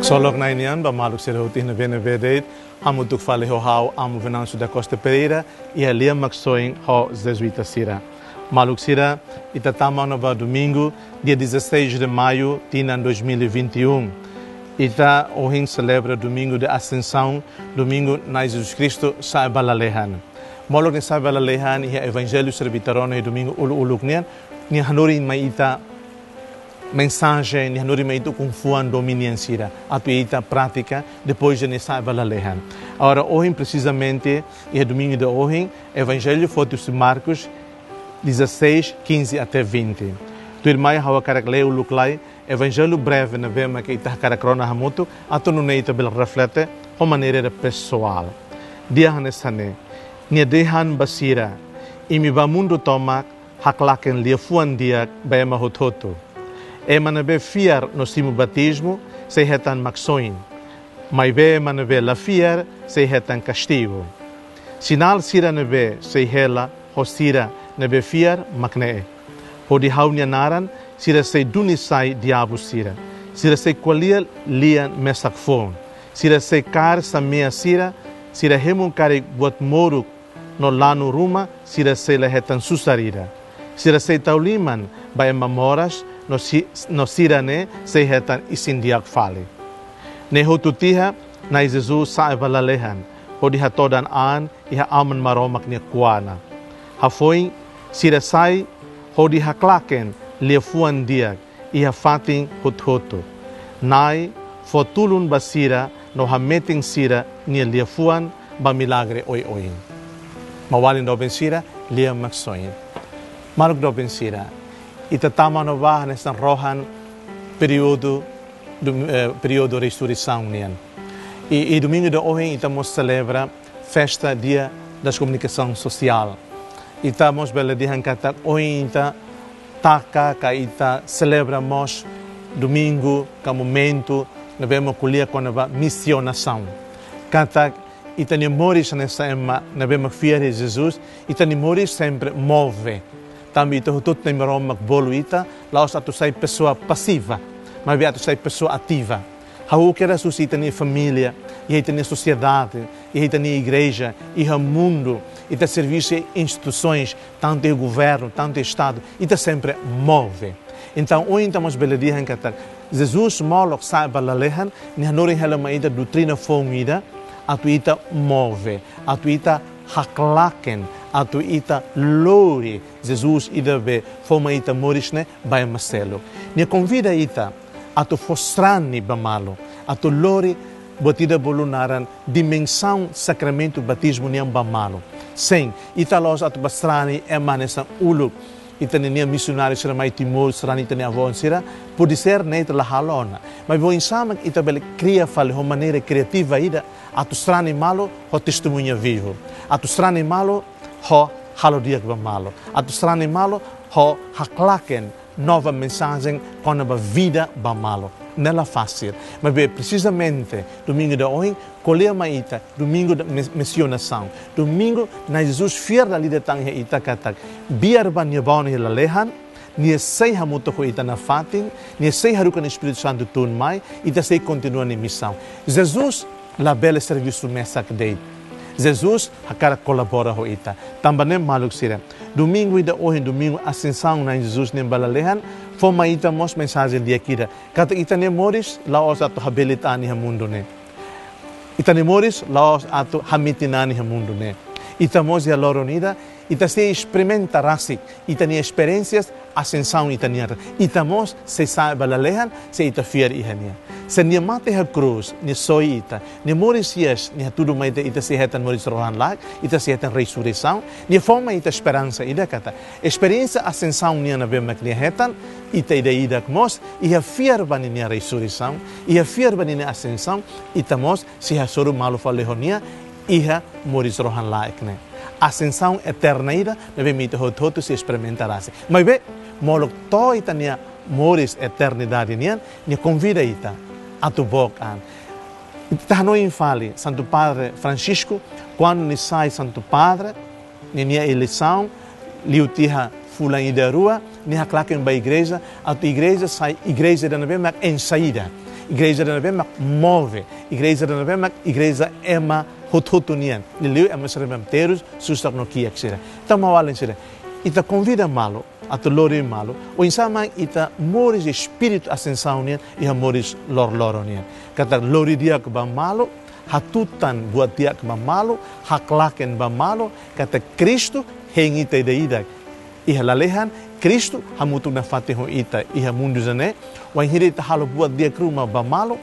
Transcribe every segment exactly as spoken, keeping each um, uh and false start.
Ksolok Na'i nian ba maluk sira hotu iha ne'ebé-ne'ebé de'it, hamutuk fali ho ha'u Amu Venâncio da Costa Pereira, iha Lia Maksoin ho Jezuita sira. Maluk sira, ita tama ona ba domingu, dia dezasseis de maio, tinan dois mil e vinte e um. Ita ohin selebra domingu de Ascensão, domingu Na'i Jesus Kristu sa'e ba lalehan. Molok nia sa'e ba lalehan, iha Evanjellu sira ita rona iha domingu uluk-uluk nian, nia hanorin mai ita mensajen, nia hanorin mai ita ukun-fuan domin nian sira, atu ita pratika depois de nia sa'e ba lalehan. Agora, ohin presizamente, iha domingu de ohin, Evanjellu foti husi Marcos dezasseis, quinze até vinte. Tuirmai ha'u hakarak lee uluk lai Evanjellu breve ne'ebé mak ita hakarak rona hamutuk, atu nune'e ita bele reflete ho maneira pesoál. Dehan hanesan ne'e: Nia dehan ba sira: Imi bá mundu tomak, haklaken liafuan di'ak ba ema hotu-hotu. Ema ne'ebé fiar no simu batizmu, sei hetan maksoin. Maibé ema ne'ebé la fiar, sei hetan kastigu. Sinál sira ne'ebé sei hela ho sira ne'ebé fiar mak ne'e: hodi ha'u-nia naran, sira sei duni sai diabu sira. Sira sei ko'alia lian mesak foun. Sira sei kaer samea sira, sira hemu karik buat moruk no lanu ruma, sira sei la hetan susar ida. Sira sei tau liman ba ema moras, no si-, no sira-ne'e sei hetan isin-di'ak fali. Ne'e hotu tiha, Na'i Jesus sa'e ba lalehan, hodi hatodan an iha Aman Maromak nia kuana. Hafoin sira sai hodi haklaken liafuan di'ak iha fatin hotu-hotu. Na'i fó tulun ba sira no hametin sira-nia liafuan ba milagre oioin. Maun-alin doben sira, Lia Maksoin. Maluk doben sira, ita tama ona ba hanesan rohan períodu do, eh, períodu resurreisaun nian. I, i domingu de ohin ita mós selebra festa Dia das Comunicação Social. Ita mós bele dehan katak ohin ita taka ka ita selebra mós domingu ka momentu ne'ebé mak ko'alia kona-ba misionasaun. Katak ita-nia moris hanesan ema ne'ebé mak fiar iha Jesus, ita-nia moris sempre move. Tanba ita hotu-hotu Na'i Maromak bolu ita, la'ós atu sai pesoa pasiva, maibé atu sai pesoa ativa. Ha'u hakarak husu ita-nia família, iha ita-nia sosiedade, iha ita-nia igreja, iha mundu, ita servisu iha instituisoens, tantu iha governu, tantu iha estadu, ita sempre move. Entaun, ohin ita mós bele dehan katak Jesus molok sa'e ba lalehan, nia hanorin hela mai ita doutrina foun ida, atu ita move, atu ita haklaken, atu ita lori Jesus ida be fó mai ita moris ne'e ba ema seluk. Nia konvida ita atu fó sarani ba malu, atu lori buat ida bolu naran dimensaun sakramentu batizmu nian ba malu. Sin, ita la'ós atu bá sarani ema hanesan uluk ita-nia misionáriu sira mai Timor, sarani ita-nia avó sira, pode ser ne'e ita la halo ona. Maibé oinsá mak ita bele kria fali ho maneira kriativa ida, atu sarani malu ho testemuña vivu. Atu sarani malu ho halo di'ak ba malu. Atu sarani malu ho haklaken nova mensajen kona-ba vida ba malu. Ne'e la fasil. Maibé presizamente domingu ida ohin ko'alia mai ita, domingu da mis-, misionasaun. Domingu Na'i Jesus fiar dala ida tan iha ita katak, biar ba nia bá ona iha lalehan, nia sei hamutuk ho ita nafatin, nia sei haruka nia Espíritu Santu tun mai, ita sei kontinua nia misaun. Jesus labele servisu mesak de'it. Jesus hakarak kolabora ho ita. Tanba ne'e maluk sira, domingu ida ohin, domingu Asensaun Na'i Jesus nian ba lalehan, fó mai ita mós mensajen di'ak ida. Katak ita-nia moris la'ós atu habelit an iha mundu ne'e. Ita-nia moris la'ós atu hametin an iha mundu ne'e. Ita mós iha loron ida, ita sei esperimenta rasik ita-nia esperiénsia Asensaun ita-nian. Ita mós sei sa'e ba lalehan, se ita fiar iha nia. Se nia mate iha krús, nia soe ita, nia moris hi'as, nia hatudu mai ita, ita sei hetan moris rohan-laek, ita sei hetan resureisaun, nia fó mai ita esperansa ida katak esperiénsia Asensaun nian ne'ebé mak nia hetan, ita ida-idak mós, iha fiar ba ninia resureisaun, iha fiar ba ninia Asensaun, ita mós sei hasoru malu fali ho nia iha moris rohan-laek ne'e. Asensaun eterna ida ne'ebé mak ita hotu-hotu sei esperimenta rasik. Maibé, molok to'o ita-nia moris eternidade nian, nia konvida ita atu book an. Ita hanoin fali Santu Padre Francisco, kuandu nia sai Santu Padre, ninia eleisaun, liu tiha fulan ida rua, nia haklaken ba igreja, atu igreja sai igreja ida ne'ebé mak ensaida. Igreja ida ne'ebé mak move, igreja ida ne'ebé mak igreja ema hotu-hotu nian, liuliu ema sira ne'ebé terus, susar no kiak sira. Entaun, maun-alin sira, ita konvida malu atu lori malu oinsá mak ita moris espíritu asensaun nian iha moris loroloron nian. Katak lori di'ak ba malu, hatutan buat di'ak ba malu, haklaken ba malu, katak Kristu hein ita ida-idak. Iha lalehan, Kristu hamutuk nafatin ho ita iha mundu ida-ne'e, wainhira ita halo buat di'ak ruma ba malu,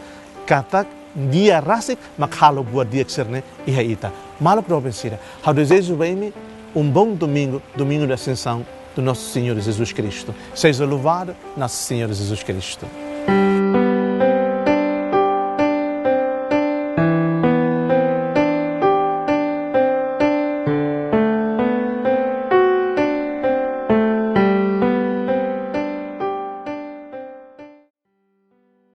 katak Dia rasik mak halo buat di'ak sira-ne'e iha ita. Maluk doben sira, ha'u dezeja ba imi um bom domingo, domingo da Ascensão do Nosso Senhor Jesus Cristo. Seja louvado Nosso Senhor Jesus Cristo.